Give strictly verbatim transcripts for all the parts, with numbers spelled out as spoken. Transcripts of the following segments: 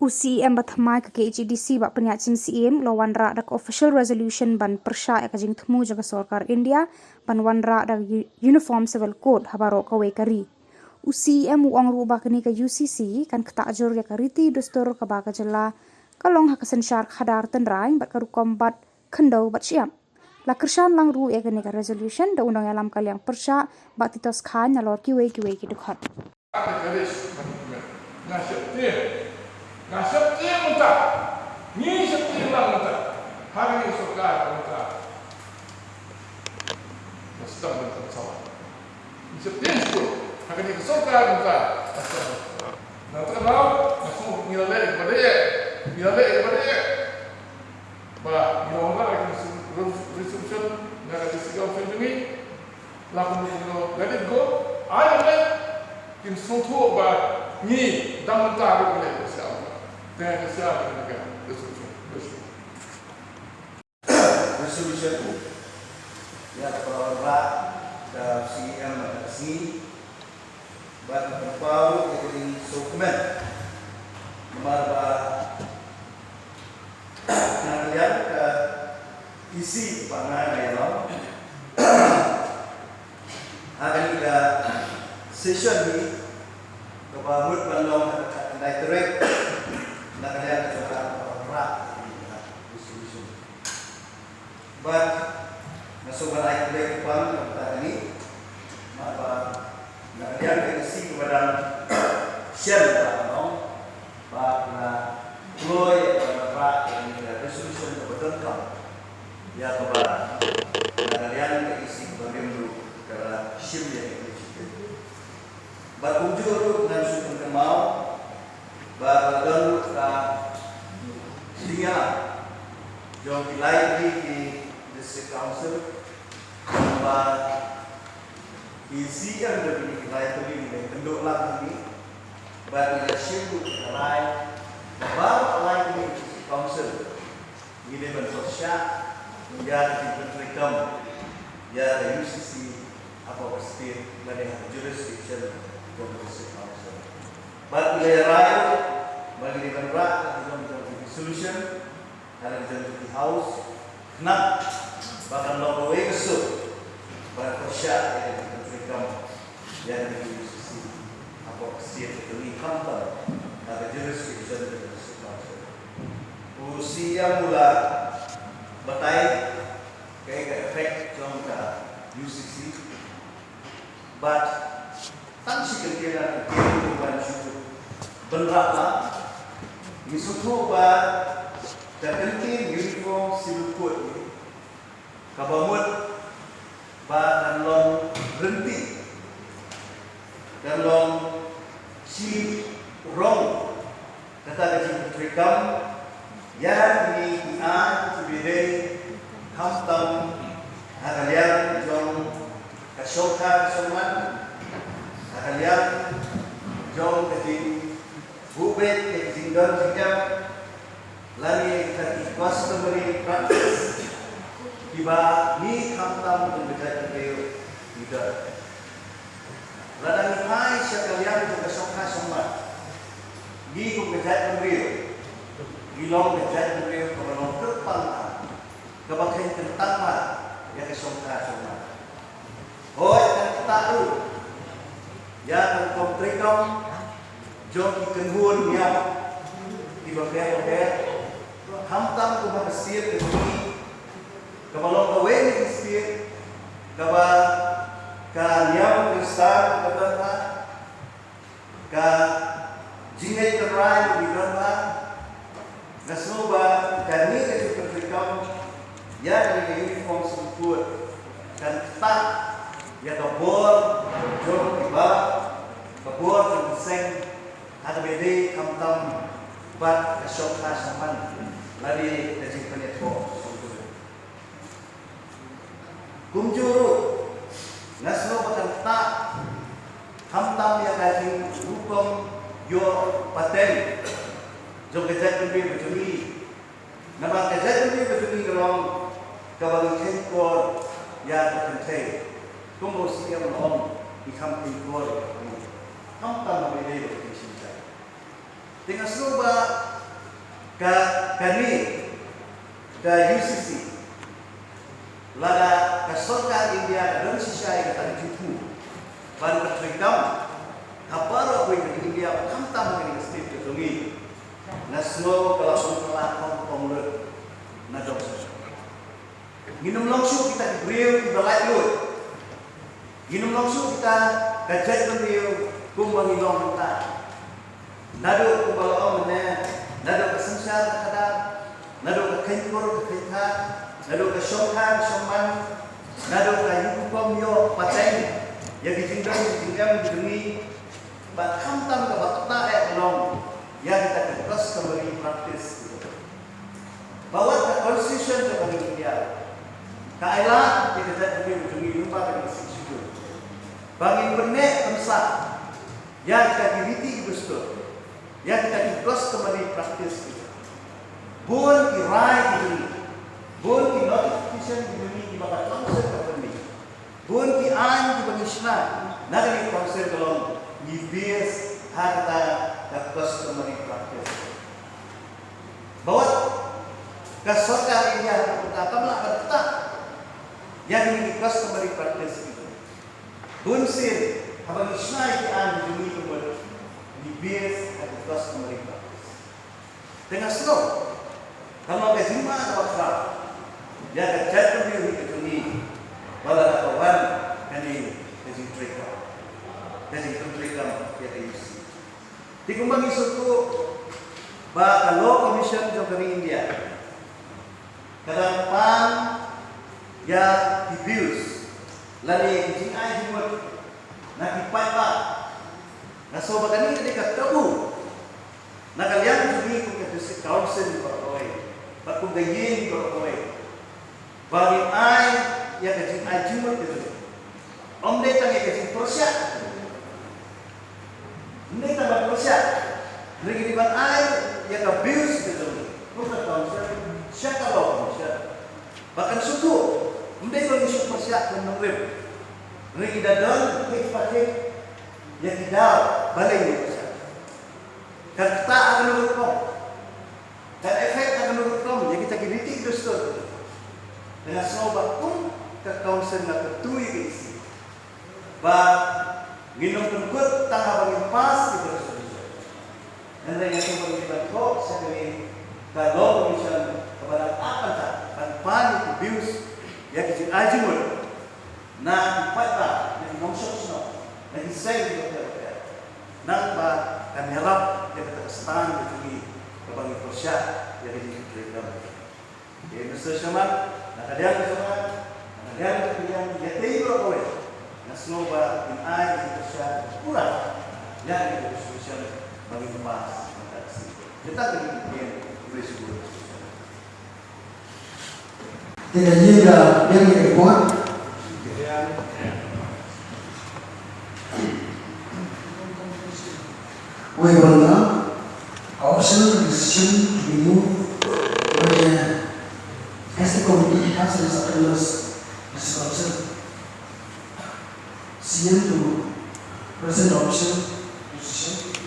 U C E M ba thymmai ka K H A D C, Bah Pynïaid Sing Syiem, u la wanrah da ka official resolution ban pyrshah ïa ka jingthmu jong ka sorkar India ban wanrah da ka U-, Uniform Civil Code ha baroh kawei ka ri. U C E M u ong ruh ba kane ka U C C kan ktah jur ïa ka riti dustur kaba ka jylla ka long ha ka synshar khadar tynrai bad ka rukom bat khyndew bad shyiap. La kyrshan lang ruh ïa kane ka resolution da u nongïalam ka liang pyrshah, Bah Titos Chyne, nalor kiwei kiwei ki dkhot. Nga sheptieng, nga sheptieng mynta, ngi sheptieng lang mynta ha kane ka sorkar mynta. Nga sdang mynta sawa. Ngi sheptieng shuh ha kane ka sorkar mynta. Nga sdang mynta sawa. Nga shu ngi la leh ba dei, ngi la leh ba dei. Ba ngi la wanrah ïa ka resolution na ka district council jong ngi. La kumno kumno, let it go. Ai ong leh, kin sngewthuh ba ngi dang mynta ruh ngi leh ba shisha. Te ka shisha ka resolution. Resolution. Ïa ka wanrah ka C E M ka sngi. Bad nga pynpaw ïa ka jingsngewkmen. Namar ba na ka liang ka E C ba nga nga ïalam ha kane ka session hi kaba mut ban long ha ka khatkhyndai tarik, na ka liang ka jong ka ka wanrah ïa ka resolution. Bad nga sngewbha ban ai khublei kyrpang na ka bynta kane, namar ba na ka liang ka E C kaba dang shen ba nga ong ba nga kloi ïa ka wanrah ïa kane ka resolution kaba donkam ïa kaba na ka liang ka E C kaba rim ruh ka la shim ïa ka initiative. Bad kumjuh ruh ngan shu pynkynmaw ba la don ruh ka jingïalam jong ki lai tylli ki District Council ba ki C E M jong kine ki lai tylli ngi la ïakynduh lang hangne bad ngi la shim ruh ka rai ba baroh ki lai tylli ki District Council ngi dei ban pyrshah ïa ka jingpyntreikam ïa ka U C C hapoh ka state lane ha ka jurisdiction jong ka District Council. Bad ngi la rai ruh ba ngi dei ban rah ka jong jong ki resolution ha la ka jong ki House, khnang ba kan long kawei ka sur ban pyrshah ïa ka jingpyntreikam ïa ka U C C hapoh ka state ka jong ngi, khamtam ha ka jurisdiction jong ka District Council. U C E M u la batai kaei ka effect jong ka U C C. Bad tang shi kyntien, kyntien ban shu bynrap lang. Ngi sngewthuh ba ka kyntien Uniform Civil Code kaba mut ba kan long ryntih, kan long shi rong kata ka jingpyntreikam ïa kine ki aiñ kiba dei khamtam ha ka liang jong ka shongkha ka shongman, ha ka liang jong ka jingbuh beit ka jingdon jingem, lane ka ki customary practice kiba ngi khamtam kum ka jaitbynriew ngi don. Lada ngi phai sha ka liang jong ka shongkha shongman, ngi kum ka jaitbynriew ngi long ka jaitbynriew kaba long kyrpang, kaba kheiñ kyntang ïa ka shongkha shongman. Hooid, kan ktah ruh ïa ka rukom treikam jong ki kynhun niam kiba pher bapher, khamtam kum ha ka state ka jong ngi kaba long kawei na ki state kaba ka niam Khristan ka don bha, ka jingngeit tynrai ka don bha. Nga sngew ba kane ka jingpyntreikam ïa kane ka Uniform Civil Code kan ktah ïa ka bor jong ki balang, ka bor jong ki seng, ha kaba ïadei khamtam bad ka shongkha shongman lane ka jingpynïathoh shongkha. Kumjuh ruh, nga sngew ba kan ktah khamtam ïa ka jingrukom ïoh patent jong ka jaitbynriew ka jong ngi. Namar ka jaitbynriew ka jong ngi ka long kaba ngi kheiñkor ïa ka kynthei. Kumba u C E M u la ong, ngi kham kheiñkor ïa ka kynthei, khamtam haba ïadei bad ka jingshim jait. Te nga sngew ba Ka, kane ka U C C, lada ka sorkar India ka don shisha ïa kata ka jingthmu ban ka treikam ha baroh kawei ka ri India, khamtam ha kane ka state ka jong ngi, nga sngew ka la bun ka la kong kong lut na dong shisha. Ngin ym long shuh kita ki briew kiba laitluid. Ngin ym long shuh kita ka jaitbynriew kumba ngi long mynta. Naduh kumba la ong mynne, naduh ka synshar ka khadar, naduh ka kheiñpur ka kheiñthah, naduh ka shongkha ka shongman, naduh ka ïuh kum ïoh pateng ïa ki jingdon ki jingem ki jong ngi, bad khamtam kaba kata eh ka long ïa kita ka customary practice. Ba wat ka constitution jong ka ri India ka ai lad ïa ka jaitbynriew jong ngi lyngba ka Sixth Schedule ba ngin pynneh pynsah ïa kita ki riti ki dustur, ïa kita ki customary practice. Bun ki rai ki jong ngi, bun ki notification ki jong ngi kiba ka council ka pynmih, bun ki aiñ kiba ngi shna na kane ka council ka long ngi base ha kata ka customary practice. Ba wat ka sorkar India ka kam lah ban ktah ïa kine ki customary practice. Bun sien haba ngi shna ïa ki aiñ jong ngi, ngi base ha ki customary practice. Te nga sngew ka long ka jingma kaba khraw ïa ka jaitbynriew hi ka jong ngi ba la ka wan kane ka jingtreikam, ka jingtreikam ïa ka U C C. Te kumba ngi sngewthuh ba ka Law Commission jong ka ri India ka dang pan ïa ki bills lane ki jingai jingmut na ki paidbah. Nga sngew ba kane ka dei ka kabu na ka liang jong ngi kum ka District Council baroh kawei bad kum ka ïing baroh kawei, ba ngin ai ïa ka jingai jingmut ka jong ngi. Ym dei tang ïa ka jingpyrshah, ym dei tang ban pyrshah, hynrei ngi dei ban ai ïa ka views ka jong ngi kum ka council sha ka Law Commission. Ba kan sngewthuh, ym dei ba ngi shu pyrshah ban nongrim, hynrei ngi da don thik pa thik ïa ki daw balei ngi pyrshah. Kan ktah ha kano ka rukom, kan effect ha kano ka rukom ïa kita ki riti ki dustur. Te nga sngew ba kum ka council nga kyntu ïa ka E C ba ngin ym pynkut tang haba ngin pass ïa ka resolution. Hynrei nga sngew ba ngin ïa thoh sha kane ka Law Commission kaba dang ap ban pan ïa ki views, ïa ki jingai jingmut na ki paidbah, na ki nongshong shnong, na ki seng kiba ter bad ter, nangba kan ïarap ïa kata ka stand ka jong ngi kaba ngi pyrshah ïa ka jingtreikam. Te Mister Chairman, na ka liang ka jong nga, na ka liang ka jong nga, ïa ki baroh kawei, nga sngew ba ngin ai ka jingpyrshah pura ïa ka resolution ba ngin pass mynta ka sngi. Kita ki ïa ki ïa ki resolution. Te ka ïing ka biang ïa ka report. Wei ba nga, optional decision to be moved by the Executive Committee has been submitted as council. C M to present option position.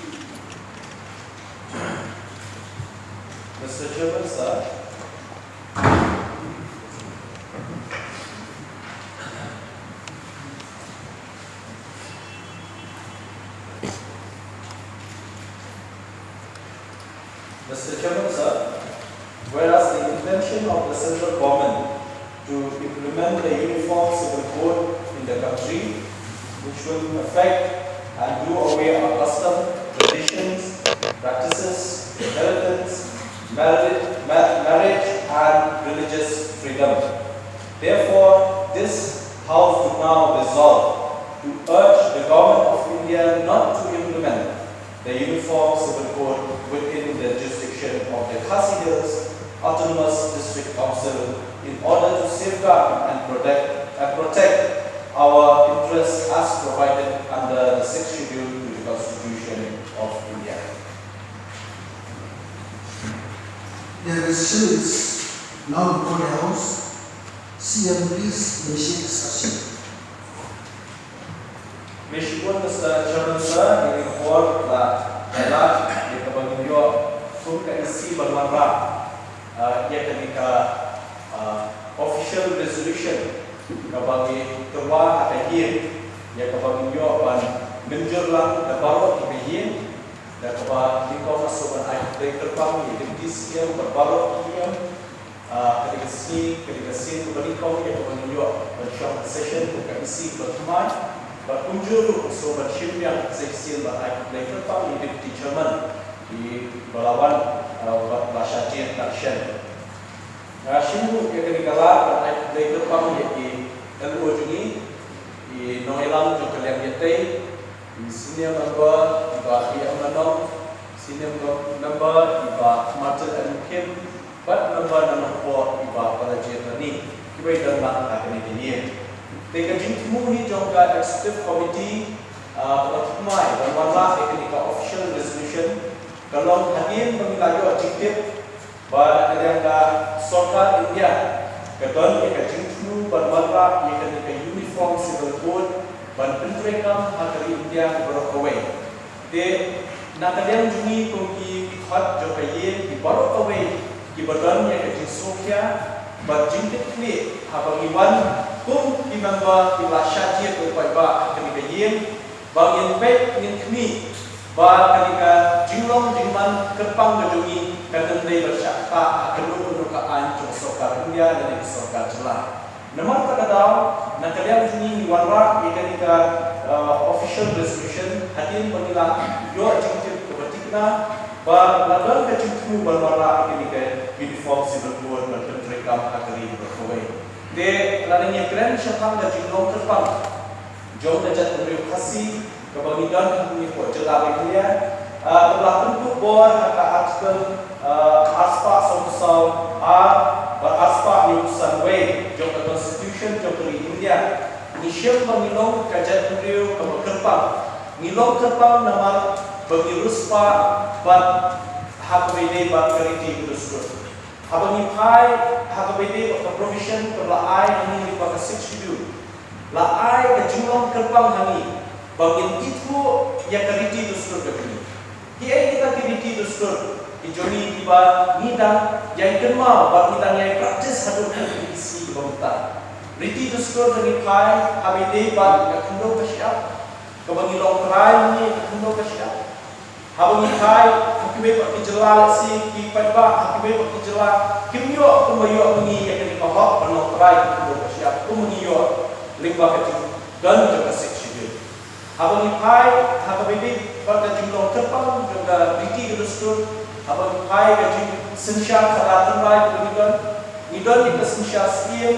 Mister Chairman, sir. Mister Chairman, sir, whereas the intention of the central government to implement the Uniform Civil Code in the country, which will affect and do away our custom, traditions, practices, inheritance, marriage, ma-, marriage and religious freedom. Therefore, this House would now resolve to urge the Government of India not to implement the Uniform Civil Code within the jurisdiction of the Khasi Hills Autonomous District Council in order to safeguard and protect, and protect our interests as provided under the Sixth Schedule to the Constitution of India. The resolution is now before the House. C M, please initiate discussion. Mashibun Mister Chairman, sir, ïa kane ka por ba la ai lad ïa kaba ngin ïoh kum ka E C ban wanrah, ah, ïa kane ka, ah, official resolution kaba ngi tyrwa ha ka ïing, ïa kaba ngin ïoh ban mynjur lang da baroh ki ka ïing, da kaba nyngkong nga sngewbha ban ai khublei kyrpang ïa ki Deputy C M bad baroh ki E M, ah, ka dei ka sngi, ka dei ka sien kaba nyngkong ïa kaba ngin ïoh ban shong ha session kum ka E C kaba thymmai, bad kumjuh ruh nga sngewbha ban shim biang sa shisien ban ai khublei kyrpang ïa ki Deputy Chairman, kiba la wan, ah, bad la shah jied bad shen. Nga shim ruh ïa kane ka lad ban ai khublei kyrpang ïa ki L O jong ngi, ki nongïalam jong ka liang ïatei, ki senior member, i Bah P M Manong, senior member, i Bah Martin M Kim, bad member na Nongpoh, i Bah Balajied Rani, kiba ïadon lang ha kane ka ïing. Te ka jingthmu hi jong ka Executive Committee, ah, kaba thymmai ban wanrah ïa kane ka official resolution, ka long hadien ba ngi la ïoh jingtip ba na ka liang ka sorkar India ka don ïa ka jingthmu ban wanrah ïa kane ka Uniform Civil Code ban pyntreikam ha ka ri India baroh kawei. Te na ka liang jong ngi kum ki khot jong ka ïing, ki baroh kawei kiba don ïa ka jingsngewkhia bad jingkitkhlieh haba ngi wan kum ki member kiba la shah jied u paidbah ha kane ka ïing, ba ngin peit, ngin khmih ba kane ka jinglong jingman kyrpang ka jong ngi kan ym dei ban shah ktah ha kano kano ka aiñ jong sorkar India lane ka sorkar jylla. Namar kata ka daw, na ka liang jong ngi ngi wanrah ïa kane ka, eh, official resolution hadien ba ngi la ïoh jingtip kaba thikna ba la don ka jingthmu ban wanrah ïa kane ka Uniform Civil Code ban pyntreikam ha ka ri baroh kawei. Te lada ngi kren shaphang ka jinglong kyrpang jong ka jaitbynriew Khasi kaba ngi don ha kane ka jylla Meghalaya, ah, kaba la pynkup bor ha ka Article, ah, arspah sawphew saw A bad arspah hynñiewphew san wei jong ka Constitution jong ka ri India. Ngi shem ba ngi long ka jaitbynriew kaba kyrpang. Ngi long kyrpang namar ba ngi riewspah bad ha kaba ïadei bad ka riti ka dustur. Haba ngi phai ha kaba ïadei bad ka provision kaba la ai ha ngi lyngba ka Sixth Schedule, la ai ka jinglong kyrpang ha ngi ba ngin ithuh ïa ka riti dustur ka jong ngi. Kiei kita ki riti dustur ki jong ngi kiba ngi dang ïai kynmaw bad ngi dang ïai practice haduh kane ka sngi kaba mynta? Riti dustur ba ngi phai ha kaba ïadei bad ka khyndew ka shyiap, kaba ngi long trai ngi ka khyndew ka shyiap. Haba ngi phai ha kiwei pat ki jylla, lehse ki paidbah ha kiwei pat ki jylla kim ïoh kumba ïoh ma ngi ïa kane ka hok ban long trai ka khyndew ka shyiap kumba ngi ïoh lyngba ka jingdon jong ka Sixth Schedule. Haba ngi phai ha kaba ïadei bad ka jinglong kyrpang jong ka riti ka dustur, haba ngi phai ka jingsynshar khadar tynrai kaba ngi don, ngi don ïa ka synshar syiem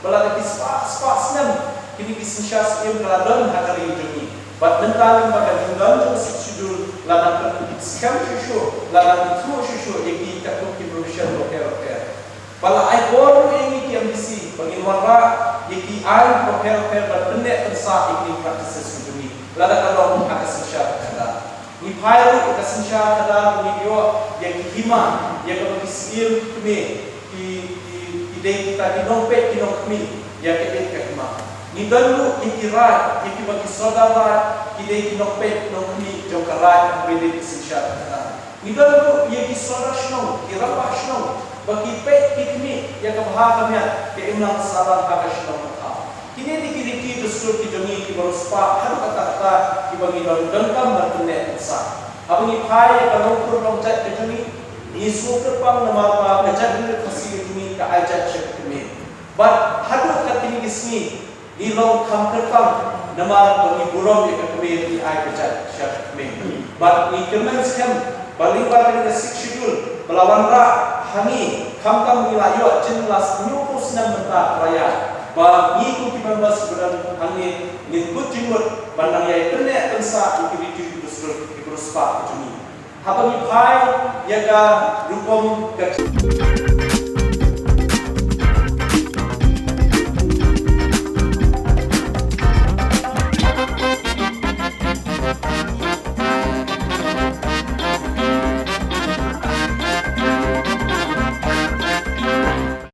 ba la da ki spah spah snem kine ki synshar syiem ka la don ha ka ri jong ngi. Bad mynta lyngba ka jingdon jong ka Sixth Schedule la nang pynskhem shuh shuh, la nang ithuh shuh shuh ïa ki katkum ki provision bapher bapher. Ba la ai bor ruh ïa ngi ki M D C ba ngin wanrah ïa ki aiñ bapher bapher ban pynneh pynsah ïa ki practices ki jong ngi lada ka long ha ka synshar khadar. Ngi phai ruh ïa ka synshar khadar ba ngin ïoh ïa ki hima, ïa kaba ki syiem kmie ki, ki, ki dei kita ki nongpeit ki nongkhmih ïa ka ïit ka hima. Ngi don ruh ïa ki raid, ïa kiba ki sordar raid ki dei ki nongpeit nongkhmih jong ka raid kaba ïadei ki synshar khadar. Ngi don ruh ïa ki sordar shnong, ki rangbah shnong ba ki peit ki khmih ïa ka bha ka miat, ka imlang ka sahlang ha ka shnong ka thaw. Kine dei ki riti dustur ki jong ngi kiba riewspah haduh katta katta kiba ngi don donkam ban pynneh pynsah. Haba ngi phai ïa ka longkur longjait ka jong ngi, ngi sngewkyrpang namar ba ka jaitbynriew Khasi ka jong ngi ka ai jait sha ka kmie. Bad haduh kat kine ki sngi ngi long kham kyrpang namar ba ngi burom ïa ka kmie, ngi ai ka jait sha ka kmie. Bad ngi kyrmen skhem ba lyngba kane ka Sixth Schedule ba la wanrah ha ngi, khamtam ngi la ïoh jin la hynñiewphew snem mynta ka la ïaid, ba ngi kum ki members ba don hangne ngin kut jingmut ban nang ïai pynneh pynsah ïa ki riti ki dustur kiba riewspah ki jong ngi. Haba ngi phai ïa ka rukom ka